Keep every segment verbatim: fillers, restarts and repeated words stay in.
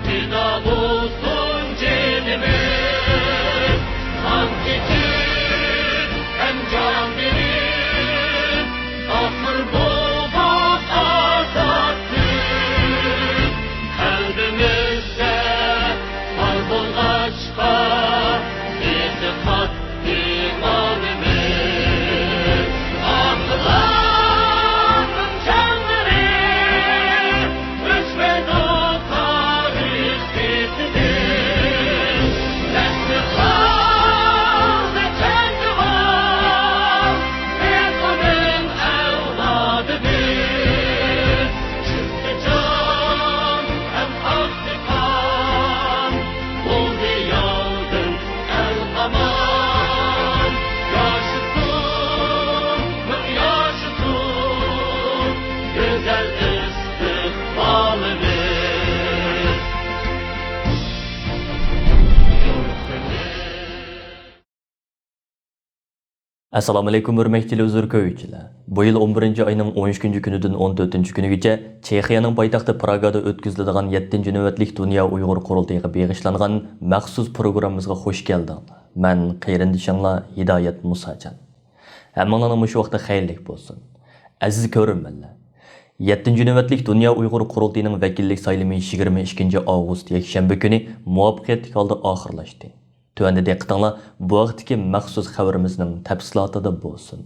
پىدا بولسۇن جېنىمىز، قان كېچىپ ھەم جان بېرىپ، ئاخىر بولدۇق ئازاد بىز. قەلبىمىزدە بار بولغاچقا، ئېتىقاد ئىمانىمىز. ئاتىلارنىڭ جانلىرى ئۆچمەيدۇ تارىخ بېتىدىن. نەسلى قالدى جەڭگىۋار بىز ئۇنىڭ ئەۋلادىمىز. چۈشتى جان ھەم ئاقتى قان، بولدى ياۋدىن ئەل ئامان. ياشىسۇن، مىڭ ياشىسۇن گۈزەل ئىستىقبالىمىز. ئەسسالامۇئەلەيكۇم، ھۆرمەتلىك تېلېۋىزور كۆرگۈچىلەر. بۇ يىل ئون بىرىنچى ئاينىڭ ئون ئۈچىنچى كۈنىدىن ئون تۆتىنچى كۈنىگىچە چېخىيەنىڭ پايتەختى پراگادا ئۆتكۈزۈلىدىغان يەتتىنچى نۆۋەتلىك دۇنيا ئۇيغۇر قۇرۇلتىيىغا بېغىشلانغان مەخسۇس پروگراممىمىزغا خۇش كەلدىڭلار. مەن قېرىندىشىڭلار ھىدايەت مۇساجان. ھەممىڭلارنىڭ مۇشۇ ۋاقتى خەيرلىك بولسۇن. ئەزىز كۆرۈرمەنلەر، يەتتىنچى نۆۋەتلىك دۇنيا ئۇيغۇر قۇرۇلتىيىنىڭ ۋەكىللىك سايلىمى يىگىرمە ئىككىنچى ئاۋغۇست يەكشەنبە كۈنى مۇۋەپپەقىيەتلىك ھالدا ئاخىرلاشتى. تۆۋەندە دىققىتىڭلار بۇ ھەقتىكى مەخسۇس خەۋىرىمىزنىڭ تەپسىلاتىدا بولسۇن.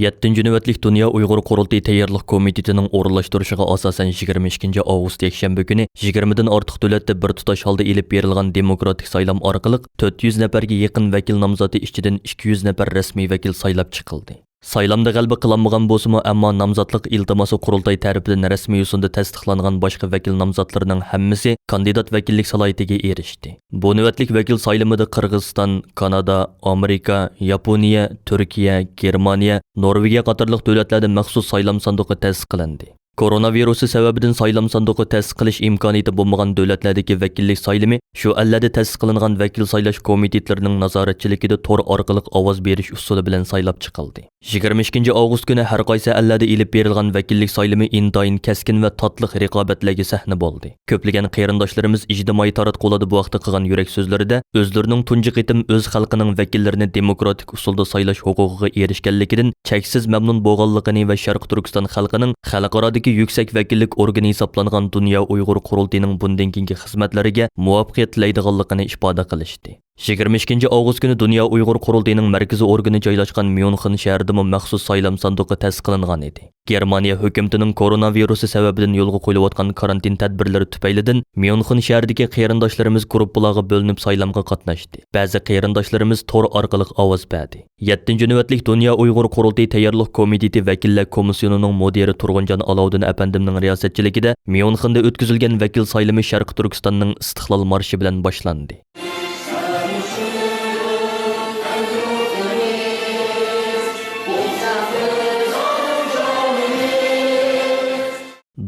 يەتتىنچى نۆۋەتلىك دۇنيا ئۇيغۇر قۇرۇلتىيى تەييارلىق كومىتېتىنىڭ ئورۇنلاشتۇرۇشىغا ئاساسەن، يىگىرمە ئىككىنچى ئاۋغۇست يەكشەنبە كۈنى يىگىرمىدىن ئارتۇق دۆلەتتە بىر تۇتاش ھالدا ئېلىپ بېرىلغان دېموكراتىك سايلام ئارقىلىق تۆت يۈز نەپەرگە يېقىن ۋەكىل نامزاتى ئىچىدىن ئىككى يۈز نەپەر رەسمىي ۋەكىل سايلاپ چىقىلدى. سايلامدا غەلىبە قىلالمىغان بولسىمۇ، ئەمما نامزاتلىق ئىلتىماسى قۇرۇلتاي تەرىپىدىن رەسمىي يوسۇندا تەستىقلانغان باشقا ۋەكىل نامزاتلىرىنىڭ ھەممىسى كاندىدات ۋەكىللىك سالاھىيىتىگە ئېرىشتى. بۇ نۆۋەتلىك ۋەكىل سايلىمىدا قىرغىزىستان، كانادا، ئامېرىكا، ياپونىيە، تۈركىيە، گېرمانىيە، نورۋېگىيە قاتارلىق دۆلەتلەردە مەخسۇس سايلام ساندۇقى تەسىس قىلىندى. كورونا ۋىرۇسى سەۋەبىدىن سايلام ساندۇقى تەسىس قىلىش ئىمكانىيىتى بولمىغان دۆلەتلەردىكى ۋەكىللىك سايلىمى شۇ ئەللەردە تەسىس قىلىنغان ۋەكىل سايلاش كومىتېتلىرىنىڭ نازارەتچىلىكىدە تور ئارقىلىق ئاۋاز بېرىش ئۇسۇلى بىلەن سايلاپ چىقىلدى. يىگىرمە ئىككىنچى ئاۋغۇست كۈنى ھەر قايسى ئەللەردە ئېلىپ بېرىلغان ۋەكىللىك سايلىمى ئىنتايىن كەسكىن ۋە تاتلىق رىقابەتلەرگە سەھنە بولدى. كۆپلىگەن قېرىنداشلىرىمىز ئىجتىمائىي تاراتقۇلاردا بۇ ھەقتە قىلغان يۈرەك سۆزلىرىدە، ئۆزلىرىنىڭ تۇنجى قېتىم ئۆز خەلقىنىڭ ۋەكىللىرىنى دېموكراتىك ئۇسۇلدا سايلاش ھوقۇقىغا ئېرىشكەنلىكىدىن چەكسىز مەمنۇن بولغانلىقىنى ۋە شەرقىي تۈركىستان خەلقىنىڭ خەلقئارادىكى يۈكسەك ۋەكىللىك ئورگىنى ھېسابلانغان دۇنيا ئۇيغۇر قۇرۇلتىيىنىڭ بۇندىن كېيىنكى خىزمەتلىرىگە مۇۋەپپەقىيەت تىلەيدىغانلىقىنى ئىپادە قىلىشتى. يىگىرمە ئىككىنچى ئاۋغۇست كۈنى دۇنيا ئۇيغۇر قۇرۇلتىيىنىڭ مەركىزىي ئورگىنى جايلاشقان ميۇنخېن شەھىرىدىمۇ مەخسۇس سايلام ساندۇقى تەسىس قىلىنغان ئىدى. گېرمانىيە ھۆكۈمىتىنىڭ كورونا ۋىرۇسى سەۋەبىدىن يولغا قويۇلۇۋاتقان كارانتىن تەدبىرلىرى تۈپەيلىدىن، ميۇنخېن شەھىرىدىكى قېرىنداشلىرىمىز گۇرۇپپىلارغا بۆلۈنۈپ سايلامغا قاتناشتى. بەزى قېرىنداشلىرىمىز تور ئارقىلىق ئاۋاز بەردى. يەتتىنچى نۆۋەتلىك دۇنيا ئۇيغۇر قۇرۇلتىيى تەييارلىق كومىتېتى ۋەكىللەر كومىسسىيونىنىڭ مۇدىرى تۇرغۇنجان ئالاۋۇدىن ئەپەندىمنىڭ رىياسەتچىلىكىدە ميۇنخېندا ئۆتكۈزۈلگەن ۋەكىل سايلىمى شەرقىي تۈركىستاننىڭ ئىستىقلال مارشى بىلەن باشلاندى.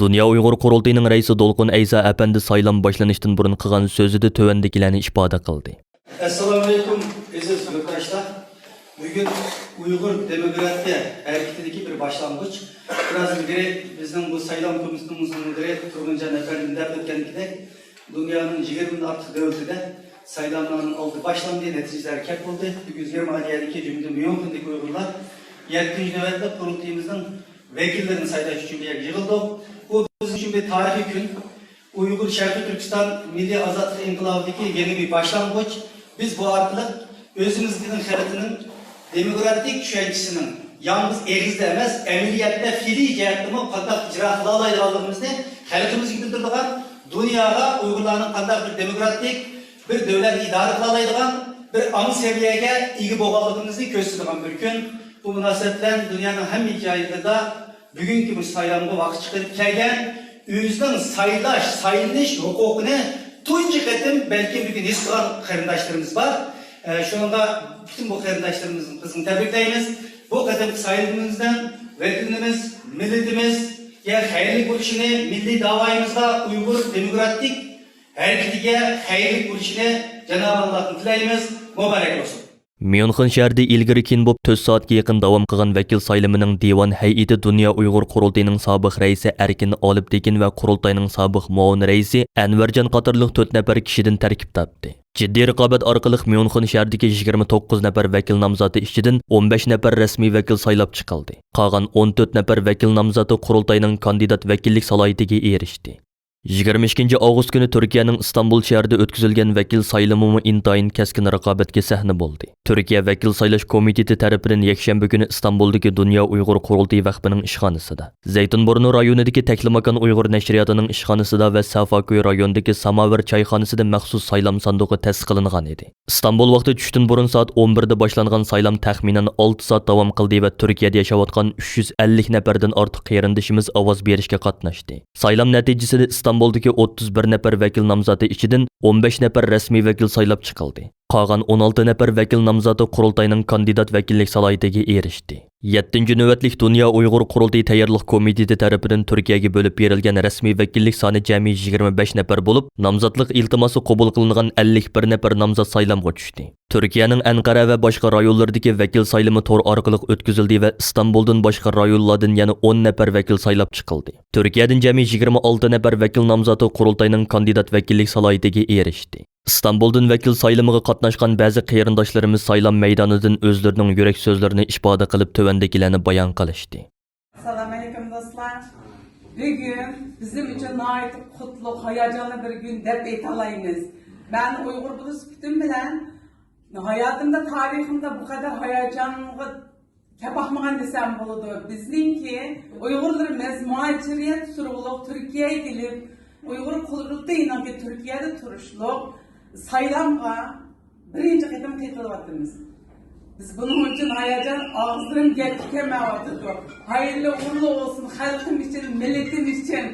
دۇنيا ئۇيغۇر قۇرۇلتىيىنىڭ رەئىسى دولقۇن ئەيسا ئەپەندى سايلام باشلىنىشتىن بۇرۇن قىلغان سۆزىدە تۆۋەندىكىلەرنى ئىپادە قىلدى. ئەسسالامۇئەلەيكۇم، ئەزىز يۇرتداشلار! بۈگۈن ئۇيغۇر دېموكراتىيە ھەرىكىتىدىكى بىر باشلانغۇچ. بىراز ئىلگىرى بىزنىڭ بۇ سايلام كومىسسىيىمىزنىڭ مۇدىرى تۇرغۇنجان ئەپەندىم دەپ ئۆتكەندىكىدەك، دۇنيانىڭ يىگىرمىدىن ئارتۇق دۆلىتىدە سايلاملارنىڭ ئالدى باشلاندى، نەتىجىلەر كەپ بولدى. بۈگۈن گېرمانىيەدىكى، جۈملىدىن ميۇنخېندىكى ئۇيغۇرلار يەتتىنچى نۆۋەتلىك قۇرۇلتىيىمىزنىڭ ۋەكىللىرىنى سايلاش ئۈچۈن بۇ يەرگە يىغىلدۇق. بۇ بىز ئۈچۈن بىر تارىخىي كۈن. ئۇيغۇر شەرقىي تۈركىستان مىللىي ئازادلىق ئىنقىلابىدىكى يېڭى بىر باشلانغۇچ. بىز بۇ ئارقىلىق ئۆزىمىزنىڭ خەلقىنىڭ دېموكراتىك چۈشەنچىسىنىڭ يالغۇز ئېغىزدا ئەمەس، ئەمەلىيەتتە، پېئىلىي جەھەتتىمۇ قانداق ئىجرا قىلالايدىغانلىقىمىزنى خەلقىمىزگە بىلدۈرىدىغان، دۇنياغا ئۇيغۇرلارنىڭ قانداق بىر دېموكراتىك، بىر دۆلەتنى ئىدارە قىلالايدىغان بىر ئاڭ سەۋىيەگە ئىگە بولغانلىقىمىزنى كۆرسىتىدىغان بىر كۈن. بۇ مۇناسىۋەت بىلەن دۇنيانىڭ ھەممە جايلىرىدا بۈگۈنكى مۇشۇ سايلامغا ۋاقىت چىقىرىپ كەلگەن، ئۆزىنىڭ سايلاش، سايلىنىش ھوقۇقىنى تۇنجى قېتىم بەلكىم بۈگۈن ھېس قىلغان قېرىنداشلىرىمىز بار. ئە، شۇنىڭغا پۈتۈن بۇ قېرىنداشلىرىمىزنى قىزغىن تەبرىكلەيمىز. بۇ قېتىمقى سايلىمىمىزنىڭ ۋەتىنىمىز، مىللىتىمىزگە خەيرلىك بولۇشىنى، مىللىي داۋايىمىزغا، ئۇيغۇر دېموكراتىك ھەرىكىتىگە خەيرلىك بولۇشىنى جانابىڭلاردىن تىلەيمىز. مۇبارەك بولسۇن! ميۇنخېن شەھىرىدە ئىلگىرى كېيىن بولۇپ تۆت سائەتكە يېقىن داۋام قىلغان ۋەكىل سايلىمىنىڭ دىۋان ھەيئىتى دۇنيا ئۇيغۇر قۇرۇلتىيىنىڭ سابىق رەئىسى ئەركىن ئالىپتېكىن ۋە قۇرۇلتاينىڭ سابىق مۇئاۋىن رەئىسى ئەنۋەرجان قاتارلىق تۆت نەپەر كىشىدىن تەركىب تاپتى. جىددىي رىقابەت ئارقىلىق ميۇنخېن شەھىرىدىكى يىگىرمە توققۇز نەپەر ۋەكىل نامزاتى ئىچىدىن ئون بەش نەپەر رەسمىي ۋەكىل سايلاپ چىقىلدى. قالغان ئون تۆت نەپەر ۋەكىل نامزاتى قۇرۇلتاينىڭ كاندىدات ۋەكىللىك سالاھىيىتىگە ئېرىشتى. يىگىرمە ئىككىنچى ئاۋغۇست كۈنى تۈركىيەنىڭ ئىستانبۇل شەھىرىدە ئۆتكۈزۈلگەن ۋەكىل سايلىمىمۇ ئىنتايىن كەسكىن رىقابەتكە سەھنە بولدى. تۈركىيە ۋەكىل سايلاش كومىتېتى تەرىپىدىن يەكشەنبە كۈنى ئىستانبۇلدىكى دۇنيا ئۇيغۇر قۇرۇلتىيى ۋەقپىنىڭ ئىشخانىسىدا، زەيتۇنبۇرنۇ رايونىدىكى تەكلىماكان ئۇيغۇر نەشرىياتىنىڭ ئىشخانىسىدا ۋە سافاكوي رايونىدىكى ساماۋېر چايخانىسىدا مەخسۇس سايلام ساندۇقى تەسىس قىلىنغان ئىدى. ئىستانبۇل ۋاقتى چۈشتىن بۇرۇن سائەت ئون بىردە باشلانغان سايلام تەخمىنەن ئالتە سائەت داۋام قىلدى ۋە تۈركىيەدە ياشاۋاتقان ئۈچ يۈز ئەللىك نەپەردىن ئارتۇق قېرىندىشىمىز ئاۋاز بېرىشكە قاتناشتى. سايلام نەتىجىسىدە ئىستانبۇلدىكى ئوتتۇز بىر نەپەر ۋەكىل نامزاتى ئىچىدىن ئون بەش نەپەر رەسمىي ۋەكىل سايلاپ چىقىلدى. قالغان ئون ئالتە نەپەر ۋەكىل نامزاتى قۇرۇلتاينىڭ كاندىدات ۋەكىللىك سالاھىيىتىگە ئېرىشتى. يەتتىنچى نۆۋەتلىك دۇنيا ئۇيغۇر قۇرۇلتىيى تەييارلىق كومىتېتى تەرىپىدىن تۈركىيەگە بۆلۈپ بېرىلگەن رەسمىي ۋەكىللىك سانى جەمئىي يىگىرمە بەش نەپەر بولۇپ، نامزاتلىق ئىلتىماسى قوبۇل قىلىنغان ئەللىك بىر نەپەر نامزات سايلامغا چۈشتى. تۈركىيەنىڭ ئەنقەرە ۋە باشقا رايونلىرىدىكى ۋەكىل سايلىمى تور ئارقىلىق ئۆتكۈزۈلدى ۋە ئىستانبۇلدىن باشقا رايونلاردىن يەنە ئون نەپەر ۋەكىل سايلاپ چىقىلدى. تۈركىيەدىن جەمئىي يىگىرمە ئالتە نەپەر ۋەكىل نامزاتى قۇرۇلتاينىڭ كاندىدات ۋەكىللىك سالاھىيىتىگە ئېرىشتى. ئىستانبۇلدىن ۋەكىل سايلىمىغا قاتناشقان بەزى قېرىنداشلىرىمىز سايلام مەيدانىدىن ئۆزلىرىنىڭ يۈرەك سۆزلىرىنى ئىپادە قىلىپ، تۆۋەندىكىلەرنى بايان قىلىشتى. ئەسسالامۇئەلەيكۇم دوستلار. بۈگۈن بىزنىڭ ئۈچۈن ناھايىتى قۇتلۇق، ھاياجانلىق بىر كۈن دەپ ئېيتالايمىز. مەن ئۇيغۇر بولۇش سۈپىتىم بىلەن ھاياتىمدا، تارىخىمدا بۇ قەدەر ھاياجانغا كەپ باقمىغان دېسەم بولىدۇ. بىزنىڭكى ئۇيغۇرلىرىمىز مۇھاجىرەت سۈرۈلۈپ تۈركىيەگە كېلىپ، ئۇيغۇر قۇرۇلتىيىنىڭكى تۈركىيەدە تۇرۇشلۇق سايلامغا بىرىنچى قېتىم قېتىلىۋاتىمىز. بىز بۇنىڭ ئۈچۈن ھاياجان، ئاغزىم گەپكە كەلمەيۋاتىدۇ. ھايىرلى ئۇغۇرلۇق بولسۇن خەلقىم ئۈچۈن، مىللىتىم ئۈچۈن.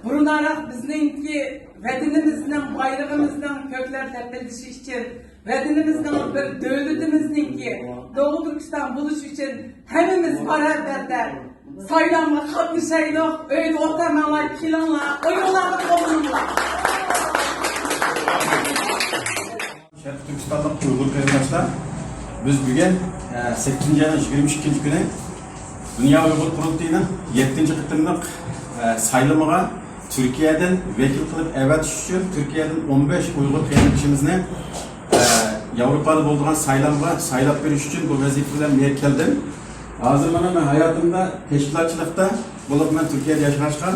بۇرۇنراق بىزنىڭكى ۋەتىنىمىزنىڭ، بايرىقىمىزنىڭ كۆكلەردە لەپىلدىشى ئۈچۈن، ۋەتىنىمىزنىڭ بىر دۆلىتىمىزنىڭكى دوغۇ تۈركىستان بولۇشى ئۈچۈن ھەممىمىز باراۋەردە سايلامغا قاتنىشايلۇق. ئۆيدە ئولتۇرماڭلار، كېلىڭلار، ئويۇڭلارنى قوللىنىڭلار. شەرقىي تۈركىستانلىق ئۇيغۇر قېرىنداشلار، بىز بۈگۈن، ئە، سەككىزىنچى ئاينىڭ يىگىرمە ئىككىنچى كۈنى دۇنيا ئۇيغۇر قۇرۇلتىيىنىڭ يەتتىنچى قېتىملىق، ئە، سايلىمىغا تۈركىيەدىن ۋەكىل قىلىپ ئەۋەتىش ئۈچۈن تۈركىيەدىن ئون بەش ئۇيغۇر قېرىندىشىمىزنى، ئە، ياۋروپادا بولىدىغان سايلامغا سايلاپ بېرىش ئۈچۈن بۇ ۋەزىپە بىلەن بۇ يەرگە كەلدىم. ھازىر مانا مەن ھاياتىمدا تەشكىلاتچىلىقتا، بولۇپمۇ مەن تۈركىيەدە ياشىغاچقا،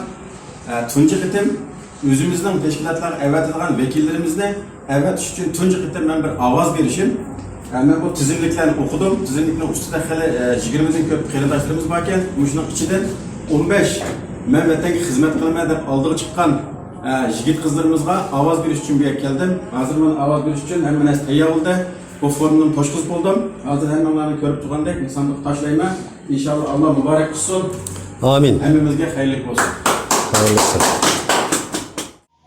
ئە، تۇنجى قېتىم ئۆزىمىزنىڭ تەشكىلاتلارغا ئەۋەتىدىغان ۋەكىللىرىمىزنى ئەۋەتىش ئۈچۈن تۇنجى قېتىم مەن بىر ئاۋاز بېرىشىم. ئە، مەن بۇ تىزىملىكلەرنى ئوقۇدۇم. تىزىملىكنىڭ ئۈستىدە خېلى، ئە، يىگىرمىدىن كۆپ قېرىنداشلىرىمىز باركەن. مۇشۇنىڭ ئىچىدىن ئون بەش مەن ۋەتەنگە خىزمەت قىلىمەن دەپ ئالدىغا چىققان، ئە، يىگىت قىزلىرىمىزغا ئاۋاز بېرىش ئۈچۈن بۇ يەرگە كەلدىم. ھازىر مانا ئاۋاز بېرىش ئۈچۈن ھەممە نەرسە تەييار بولدى. بۇ فورمىنى توشقۇزۇپ بولدۇم. ھازىر ھەممىڭلارنى كۆرۈپ تۇرغاندەك ساندۇققا تاشلايمەن. ئىنشاللا، ئاللا مۇبارەك قىلسۇن. ئامىن. ھەممىمىزگە خەيرلىك بولسۇن. خەيرلىك بولسۇن.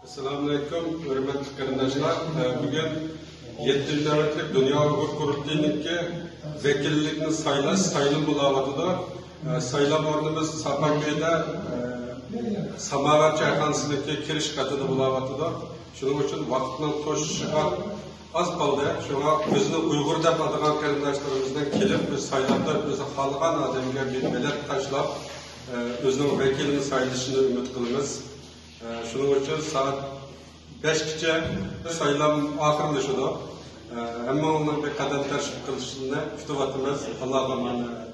ئەسسالامۇئەلەيكۇم، ھۆرمەتلىك قېرىنداشلار. بۈگۈن يەتتىنچى نۆۋەتلىك دۇنيا ئۇيغۇر قۇرۇلتىيىنىڭكى ۋەكىللىكنى سايلاش سايلىمى بولاۋاتىدۇ. سايلام ئورنىمىز ساپاكۆيدە، ساماۋار چايخانىسىنىڭكى كىرىش قېتىدا بولاۋاتىدۇ. شۇنىڭ ئۈچۈن ۋاقىتنىڭ توشۇشىغا ئاز قالدى. شۇڭا بىزنى ئۇيغۇر دەپ ئاتىغان قېرىنداشلىرىمىزنىڭ كېلىپ، بىز سايلامدا ئۆزى خالىغان ئادەمگە بىر بېلەت تاشلاپ، ئۆزىنىڭ ۋەكىلىنى سايلىشىنى ئۈمىد قىلىمىز. شۇنىڭ ئۈچۈن سائەت بەشكىچە سايلام ئاخىرلىشىدۇ. ھەممىڭلارنىڭ بىر قەدەم تەشرىپ قىلىشىنى كۈتۈۋاتىمىز. ئاللاغا ئامانەت.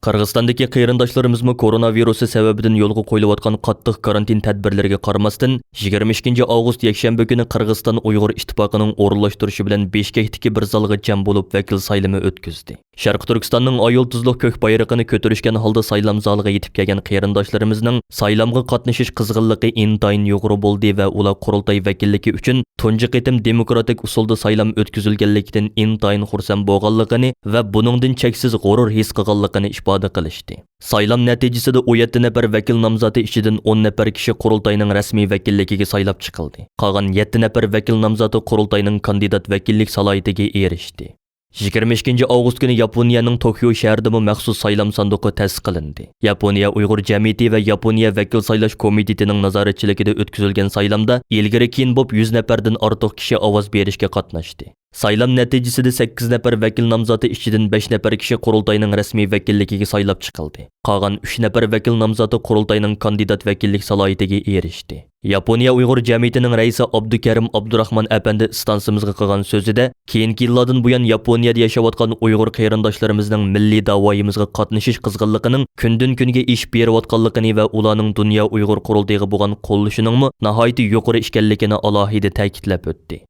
قىرغىزىستاندىكى قېرىنداشلىرىمىزمۇ كورونا ۋىرۇسى سەۋەبىدىن يولغا قويۇلۇۋاتقان قاتتىق كارانتىن تەدبىرلىرىگە قارىماستىن، يىگىرمە ئىككىنچى ئاۋغۇست يەكشەنبە كۈنى قىرغىزىستان ئۇيغۇر ئىتتىپاقىنىڭ ئورۇنلاشتۇرۇشى بىلەن بىشكەكتىكى بىر زالغا جەم بولۇپ، ۋەكىل سايلىمى ئۆتكۈزدى. شەرقىي تۈركىستاننىڭ ئاي يۇلتۇزلۇق كۆك بايرىقىنى كۆتۈرۈشكەن ھالدا سايلام زالىغا يېتىپ كەلگەن قېرىنداشلىرىمىزنىڭ سايلامغا قاتنىشىش قىزغىنلىقى ئىنتايىن يۇقىرى بولدى ۋە ئۇلار قۇرۇلتاي ۋەكىللىكى ئۈچۈن تۇنجى قېتىم دېموكراتىك ئۇسۇلدا سايلام ئۆتكۈزۈلگەنلىكىدىن ئىنتايىن خۇرسەن بولغانلىقىنى ۋە بۇنىڭدىن چەكسىز غۇرۇر ھېس قىلغانلىقىنى ئىپادە قىلىشتى. سايلام نەتىجىسىدە ئون يەتتە نەپەر ۋەكىل نامزاتى ئىچىدىن ئون نەپەر كىشى قۇرۇلتاينىڭ رەسمىي ۋەكىللىكىگە سايلاپ چىقىلدى. قالغان يەتتە نەپەر ۋەكىل نامزاتى قۇرۇلتاينىڭ كاندىدات ۋەكىللىك سالاھىيىتىگە ئېرىشتى. يىگىرمە ئىككىنچى ئاۋغۇست كۈنى ياپونىيەنىڭ توكيو شەھىرىدىمۇ مەخسۇس سايلام ساندۇقى تەسىس قىلىندى. ياپونىيە ئۇيغۇر جەمئىيىتى ۋە ياپونىيە ۋەكىل سايلاش كومىتېتىنىڭ نازارەتچىلىكىدە ئۆتكۈزۈلگەن سايلامدا ئىلگىرى كېيىن بولۇپ يۈز نەپەردىن ئارتۇق كىشى ئاۋاز بېرىشكە قاتناشتى. سايلام نەتىجىسىدە سەككىز نەپەر ۋەكىل نامزاتى ئىچىدىن بەش نەپەر كىشى قۇرۇلتاينىڭ رەسمىي ۋەكىللىكىگە سايلاپ چىقىلدى. قالغان ئۈچ نەپەر ۋەكىل نامزاتى قۇرۇلتاينىڭ كاندىدات ۋەكىللىك سالاھىيىتىگە ئېرىشتى. ياپونىيە ئۇيغۇر جەمئىيىتىنىڭ رەئىسى ئابدۇكەرىم ئابدۇراخمان ئەپەندى ئىستانسىمىزغا قىلغان سۆزىدە، كېيىنكى يىللاردىن بۇيان ياپونىيەدە ياشاۋاتقان ئۇيغۇر قېرىنداشلىرىمىزنىڭ مىللىي داۋايىمىزغا قاتنىشىش قىزغىنلىقىنىڭ كۈندىن-كۈنگە ئېشىپ بېرىۋاتقانلىقىنى ۋە ئۇلارنىڭ دۇنيا ئۇيغۇر قۇرۇلتىيىغا بولغان قوللىشىنىڭمۇ ناھايىتى يۇقىرى ئىكەنلىكىنى ئالاھىدە تەكىتلەپ ئۆتتى.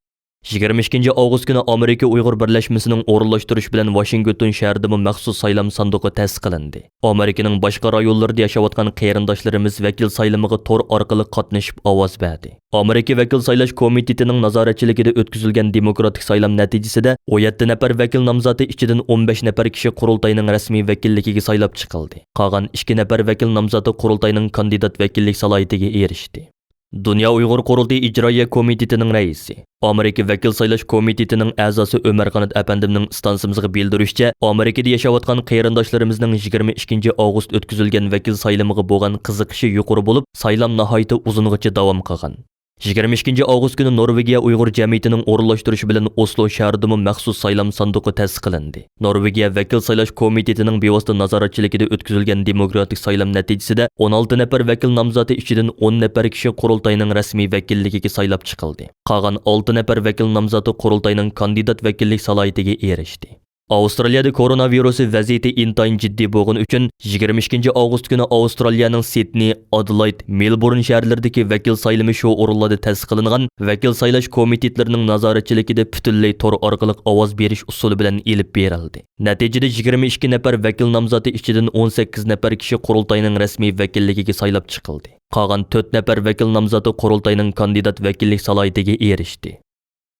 يىگىرمە ئىككىنچى ئاۋغۇست كۈنى ئامېرىكا ئۇيغۇر بىرلەشمىسىنىڭ ئورۇنلاشتۇرۇشى بىلەن ۋاشىنگتون شەھىرىدىمۇ مەخسۇس سايلام ساندۇقى تەسىس قىلىندى. ئامېرىكىنىڭ باشقا رايونلىرىدا ياشاۋاتقان قېرىنداشلىرىمىز ۋەكىل سايلىمىغا تور ئارقىلىق قاتنىشىپ ئاۋاز بەردى. ئامېرىكا ۋەكىل سايلاش كومىتېتىنىڭ نازارەتچىلىكىدە ئۆتكۈزۈلگەن دېموكراتىك سايلام نەتىجىسىدە، ئون يەتتە نەپەر ۋەكىل نامزاتى ئىچىدىن ئون بەش نەپەر كىشى قۇرۇلتاينىڭ رەسمىي ۋەكىللىكىگە سايلاپ چىقىلدى. قالغان ئىككى نەپەر ۋەكىل نامزاتى قۇرۇلتاينىڭ كاندىدات ۋەكىللىك سالاھىيىتىگە ئېرىشتى. دۇنيا ئۇيغۇر قۇرۇلتىيى ئىجرائىيە كومىتېتىنىڭ رەئىسى، ئامېرىكا ۋەكىل سايلاش كومىتېتىنىڭ ئەزاسى ئۆمەر قانات ئەپەندىمنىڭ ئىستانسىمىزغا بىلدۈرۈشىچە، ئامېرىكىدا ياشاۋاتقان قېرىنداشلىرىمىزنىڭ يىگىرمە ئىككىنچى ئاۋغۇست ئۆتكۈزۈلگەن ۋەكىل سايلىمىغا بولغان قىزىقىشى يۇقىرى بولۇپ، سايلام ناھايىتى ئۇزۇنغىچە داۋام قىلغان. يىگىرمە ئىككىنچى ئاۋغۇست كۈنى نورۋېگىيە ئۇيغۇر جەمئىيىتىنىڭ ئورۇنلاشتۇرۇشى بىلەن ئوسلو شەھىرىدىمۇ مەخسۇس سايلام ساندۇقى تەسىس قىلىندى. نورۋېگىيە ۋەكىل سايلاش كومىتېتىنىڭ بىۋاسىتە نازارەتچىلىكىدە ئۆتكۈزۈلگەن دېموكراتىك سايلام نەتىجىسىدە، ئون ئالتە نەپەر ۋەكىل نامزاتى ئىچىدىن ئون نەپەر كىشى قۇرۇلتاينىڭ رەسمىي ۋەكىللىكىگە سايلاپ چىقىلدى. قالغان ئالتە نەپەر ۋەكىل نامزاتى قۇرۇلتاينىڭ كاندىدات ۋەكىللىك سالاھىيىتىگە ئېرىشتى. ئاۋسترالىيەدە كورونا ۋىرۇسى ۋەزىيىتى ئىنتايىن جىددىي بولغىنى ئۈچۈن، يىگىرمە ئىككىنچى ئاۋغۇست كۈنى ئاۋسترالىيەنىڭ سىدنېي، ئادېلايد، مېلبورن شەھەرلىرىدىكى ۋەكىل سايلىمى شۇ ئورۇنلاردا تەسىس قىلىنغان ۋەكىل سايلاش كومىتېتلىرىنىڭ نازارەتچىلىكىدە پۈتۈنلەي تور ئارقىلىق ئاۋاز بېرىش ئۇسۇلى بىلەن ئېلىپ بېرىلدى. نەتىجىدە، يىگىرمە ئىككى نەپەر ۋەكىل نامزاتى ئىچىدىن ئون سەككىز نەپەر كىشى قۇرۇلتاينىڭ رەسمىي ۋەكىللىكىگە سايلاپ چىقىلدى. قالغان تۆت نەپەر ۋەكىل نامزاتى قۇرۇلتاينىڭ كاندىدات ۋەكىللىك سالاھىيىتىگە ئېرىشتى.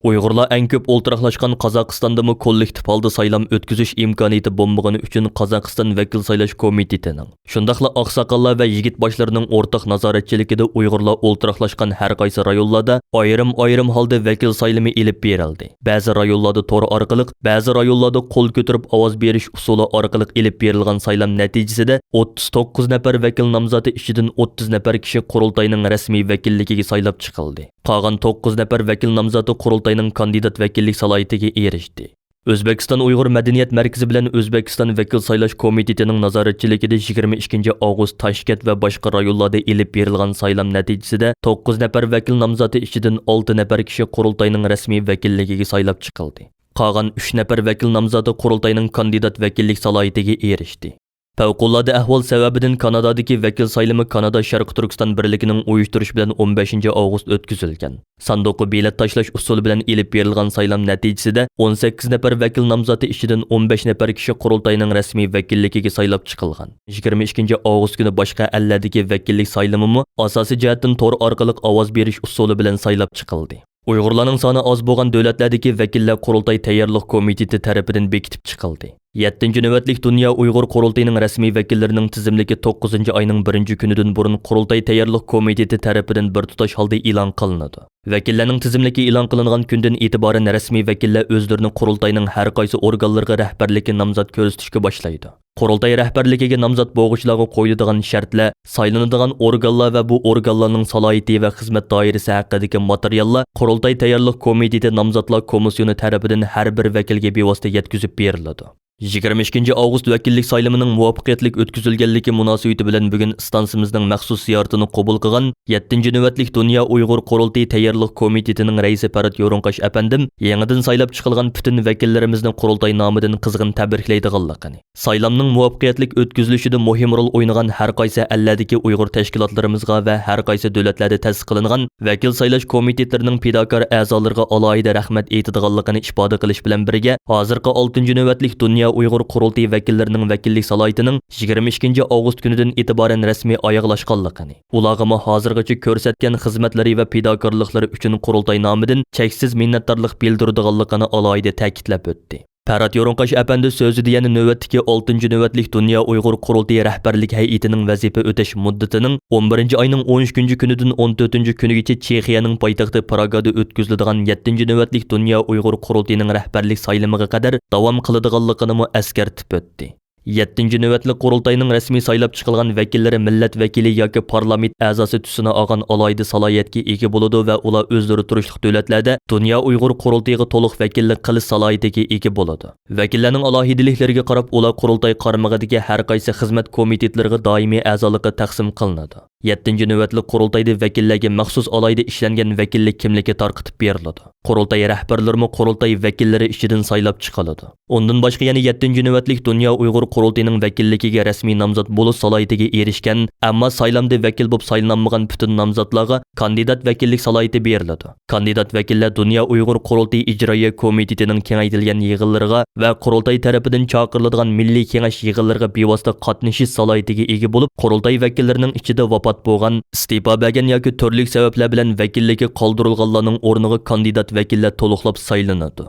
ئۇيغۇرلار ئەڭ كۆپ ئولتۇراقلاشقان قازاقىستاندىمۇ كوللېكتىپ ھالدا سايلام ئۆتكۈزۈش ئىمكانىيىتى بولمىغىنى ئۈچۈن، قازاقىستان ۋەكىل سايلاش كومىتېتىنىڭ، شۇنداقلا ئاقساقاللار ۋە يىگىت باشلىرىنىڭ ئورتاق نازارەتچىلىكىدە ئۇيغۇرلار ئولتۇراقلاشقان ھەر قايسى رايونلاردا ئايرىم-ئايرىم ھالدا ۋەكىل سايلىمى ئېلىپ بېرىلدى. بەزى رايونلاردا تور ئارقىلىق، بەزى رايونلاردا قول كۆتۈرۈپ ئاۋاز بېرىش ئۇسۇلى ئارقىلىق ئېلىپ بېرىلغان سايلام نەتىجىسىدە، ئوتتۇز توققۇز نەپەر ۋەكىل نامزاتى ئىچىدىن ئوتتۇز نەپەر كىشى قۇرۇلتاينىڭ رەسمىي ۋەكىللىكىگە سايلاپ چىقىلدى. قالغان توققۇز نەپەر ۋەكىل نامزاتى قۇرۇلتاينىڭ كاندىدات ۋەكىللىك سالاھىيىتىگە ئېرىشتى. ئۆزبېكىستان ئۇيغۇر مەدەنىيەت مەركىزى بىلەن ئۆزبېكىستان ۋەكىل سايلاش كومىتېتىنىڭ نازارەتچىلىكىدە يىگىرمە ئىككىنچى ئاۋغۇست تاشكەنت ۋە باشقا رايونلاردا ئېلىپ بېرىلغان سايلام نەتىجىسىدە، توققۇز نەپەر ۋەكىل نامزاتى ئىچىدىن ئالتە نەپەر كىشى قۇرۇلتاينىڭ رەسمىي ۋەكىللىكىگە سايلاپ چىقىلدى. قالغان ئۈچ نەپەر ۋەكىل نامزاتى قۇرۇلتاينىڭ كاندىدات ۋەكىللىك سالاھىيىتىگە ئېرىشتى. پەۋقۇلئاددە ئەھۋال سەۋەبىدىن كانادادىكى ۋەكىل سايلىمى كانادا شەرقىي تۈركىستان بىرلىكىنىڭ ئۇيۇشتۇرۇشى بىلەن ئون بەشىنچى ئاۋغۇست ئۆتكۈزۈلگەن. ساندۇققا بېلەت تاشلاش ئۇسۇلى بىلەن ئېلىپ بېرىلغان سايلام نەتىجىسىدە، ئون سەككىز نەپەر ۋەكىل نامزاتى ئىچىدىن ئون بەش نەپەر كىشى قۇرۇلتاينىڭ رەسمىي ۋەكىللىكىگە سايلاپ چىقىلغان. يىگىرمە ئىككىنچى ئاۋغۇست كۈنى باشقا ئەللەردىكى ۋەكىللىك سايلىمىمۇ ئاساسىي جەھەتتىن تور ئارقىلىق ئاۋاز بېرىش ئۇسۇلى بىلەن سايلاپ چىقىلدى. ئۇيغۇرلارنىڭ سانى ئاز بولغان دۆلەتلەردىكى ۋەكىللەر قۇرۇلتاي تەييارلىق كومىتېتى تەرىپىدىن بېكىتىپ چىقىلدى. يەتتىنچى نۆۋەتلىك دۇنيا ئۇيغۇر قۇرۇلتىيىنىڭ رەسمىي ۋەكىللىرىنىڭ تىزىملىكى توققۇزىنچى ئاينىڭ بىرىنچى كۈنىدىن بۇرۇن قۇرۇلتاي تەييارلىق كومىتېتى تەرىپىدىن بىر تۇتاش ھالدا ئېلان قىلىنىدۇ. ۋەكىللەرنىڭ تىزىملىكى ئېلان قىلىنغان كۈندىن ئېتىبارەن رەسمىي ۋەكىللەر ئۆزلىرىنى قۇرۇلتاينىڭ ھەر قايسى ئورگانلىرىغا رەھبەرلىككە نامزات كۆرسىتىشكە باشلايدۇ. قۇرۇلتاي رەھبەرلىكىگە نامزات بولغۇچىلارغا قويۇلىدىغان شەرتلەر، سايلىنىدىغان ئورگانلار ۋە بۇ ئورگانلارنىڭ سالاھىيىتى ۋە خىزمەت دائىرىسى ھەققىدىكى ماتېرىياللار قۇرۇلتاي تەييارلىق كومىتېتى نامزاتلار كومىسسىيونى تەرىپىدىن ھەر بىر ۋەكىلگە بىۋاسىتە يەتكۈزۈپ بېرىلىدۇ. يىگىرمە ئىككىنچى ئاۋغۇست ۋەكىللىك سايلىمىنىڭ مۇۋەپپەقىيەتلىك ئۆتكۈزۈلگەنلىكى مۇناسىۋىتى بىلەن بۈگۈن ئىستانسىمىزنىڭ مەخسۇس زىيارىتىنى قوبۇل قىلغان يەتتىنچى نۆۋەتلىك دۇنيا ئۇيغۇر قۇرۇلتىيى تەييارلىق كومىتېتىنىڭ رەئىسى پەرھات يورۇنقاش ئەپەندىم يېڭىدىن سايلاپ چىقىلغان پۈتۈن ۋەكىللىرىمىزنى قۇرۇلتاي نامىدىن قىزغىن تەبرىكلەيدىغانلىقىنى، سايلامنىڭ مۇۋەپپەقىيەتلىك ئۆتكۈزۈلۈشىدە مۇھىم رول ئوينىغان ھەر قايسى ئەللەردىكى ئۇيغۇر تەشكىلاتلىرىمىزغا ۋە ھەر قايسى دۆلەتلەردە تەسىس قىلىنغان ۋەكىل سايلاش كومىتېتلىرىنىڭ پىداكار ئەزالىرىغا ئالاھىدە رەھمەت ئېيتىدىغانلىقىنى ئىپادە قىلىش بىلەن بىرگە، ھازىرقى ئالتىنچى نۆۋەتلىك دۇنيا ئۇيغۇر قۇرۇلتىيى ۋەكىللىرىنىڭ ۋەكىللىك سالاھىيىتىنىڭ يىگىرمە ئىككىنچى ئاۋغۇست كۈنىدىن ئېتىبارەن رەسمىي ئاياغلاشقانلىقىنى، ئۇلارغىمۇ ھازىرغىچە كۆرسەتكەن خىزمەتلىرى ۋە پىداكارلىقلىرى ئۈچۈن قۇرۇلتاي نامىدىن چەكسىز مىننەتدارلىق بىلدۈرىدىغانلىقىنى ئالاھىدە تەكىتلەپ ئۆتتى. پەرھات يورۇنقاش ئەپەندى سۆزىدە يەنە نۆۋەتتىكى ئالتىنچى نۆۋەتلىك دۇنيا ئۇيغۇر قۇرۇلتىيى رەھبەرلىك ھەيئىتىنىڭ ۋەزىپە ئۆتەش مۇددىتىنىڭ ئون بىرىنچى ئاينىڭ ئون ئۈچىنچى كۈنىدىن ئون تۆتىنچى كۈنىگىچە چېخىيەنىڭ پايتەختى پراگادا ئۆتكۈزۈلىدىغان يەتتىنچى نۆۋەتلىك دۇنيا ئۇيغۇر قۇرۇلتىيىنىڭ رەھبەرلىك سايلىمىغا قەدەر داۋام قىلىدىغانلىقىنىمۇ ئەسكەرتىپ ئۆتتى. يەتتىنچى نۆۋەتلىك قۇرۇلتاينىڭ رەسمىي سايلاپ چىقىلغان ۋەكىللىرى مىللەت ۋەكىلى ياكى پارلامېنت ئەزاسى تۈسىنى ئالغان ئالاھىدە سالاھىيەتكە ئىگە بولىدۇ ۋە ئۇلار ئۆزلىرى تۇرۇشلۇق دۆلەتلەردە دۇنيا ئۇيغۇر قۇرۇلتىيىغا تولۇق ۋەكىللىك قىلىش سالاھىيىتىگە ئىگە بولىدۇ. ۋەكىللەرنىڭ ئالاھىدىلىكلىرىگە قاراپ، ئۇلار قۇرۇلتاي قارمىقىدىكى ھەر قايسى خىزمەت كومىتېتلىرىغا دائىمىي ئەزالىققا تەقسىم قىلىنىدۇ. يەتتىنچى نۆۋەتلىك قۇرۇلتايدا ۋەكىللەرگە مەخسۇس ئالاھىدە ئىشلەنگەن ۋەكىللىك كىملىكى تارقىتىپ بېرىلىدۇ. قۇرۇلتاي رەھبەرلىرىمۇ قۇرۇلتاي ۋەكىللىرى ئىچىدىن سايلاپ چىقىلىدۇ. ئۇندىن باشقا يەنە يەتتىنچى نۆۋەتلىك دۇنيا ئۇيغۇر قۇرۇلتىيىنىڭ ۋەكىللىكىگە رەسمىي نامزات بولۇش سالاھىيىتىگە ئېرىشكەن، ئەمما سايلامدا ۋەكىل بولۇپ سايلانمىغان پۈتۈن نامزاتلارغا كاندىدات ۋەكىللىك سالاھىيىتى بېرىلىدۇ. كاندىدات ۋەكىللەر دۇنيا ئۇيغۇر قۇرۇلتىيى ئىجرائىيە كومىتېتىنىڭ كېڭەيتىلگەن يىغىنلىرىغا ۋە قۇرۇلتاي تەرىپىدىن چاقىرىلىدىغان مىللىي كېڭەش يىغىنلىرىغا بىۋاسىتە قاتنىشىش سالاھىيىتىگە ئىگە بولۇپ، قۇرۇلتاي ۋەكىللىرىنىڭ ئىچىدە ۋاپات بولغان، ئىستېپا بەرگەن ياكى تۈرلۈك سەۋەبلەر بىلەن ۋەكىللىكى قالدۇرۇلغانلارنىڭ ئورنىغا كاندىدات ۋەكىللەر تولۇقلاپ سايلىنىدۇ.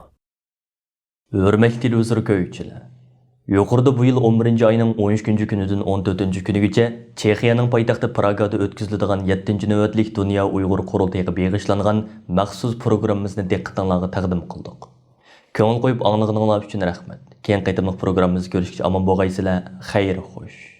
ھۆرمەتلىك تېلېۋىزور كۆرگۈچىلەر! يۇقىرىدا بۇ يىل ئون بىرىنچى ئاينىڭ ئون ئۈچىنچى كۈنىدىن ئون تۆتىنچى كۈنىگىچە چېخىيەنىڭ پايتەختى پراگادا ئۆتكۈزۈلىدىغان يەتتىنچى نۆۋەتلىك دۇنيا ئۇيغۇر قۇرۇلتىيىغا بېغىشلانغان مەخسۇس پروگراممىمىزنى دىققىتىڭلارغا تەقدىم قىلدۇق. كۆڭۈل قويۇپ ئاڭلىغىنىڭلار ئۈچۈن رەھمەت. كېيىنكى قېتىملىق پروگراممىمىزدا كۆرۈشكىچە ئامان بولغايسىلەر. خەير خوش.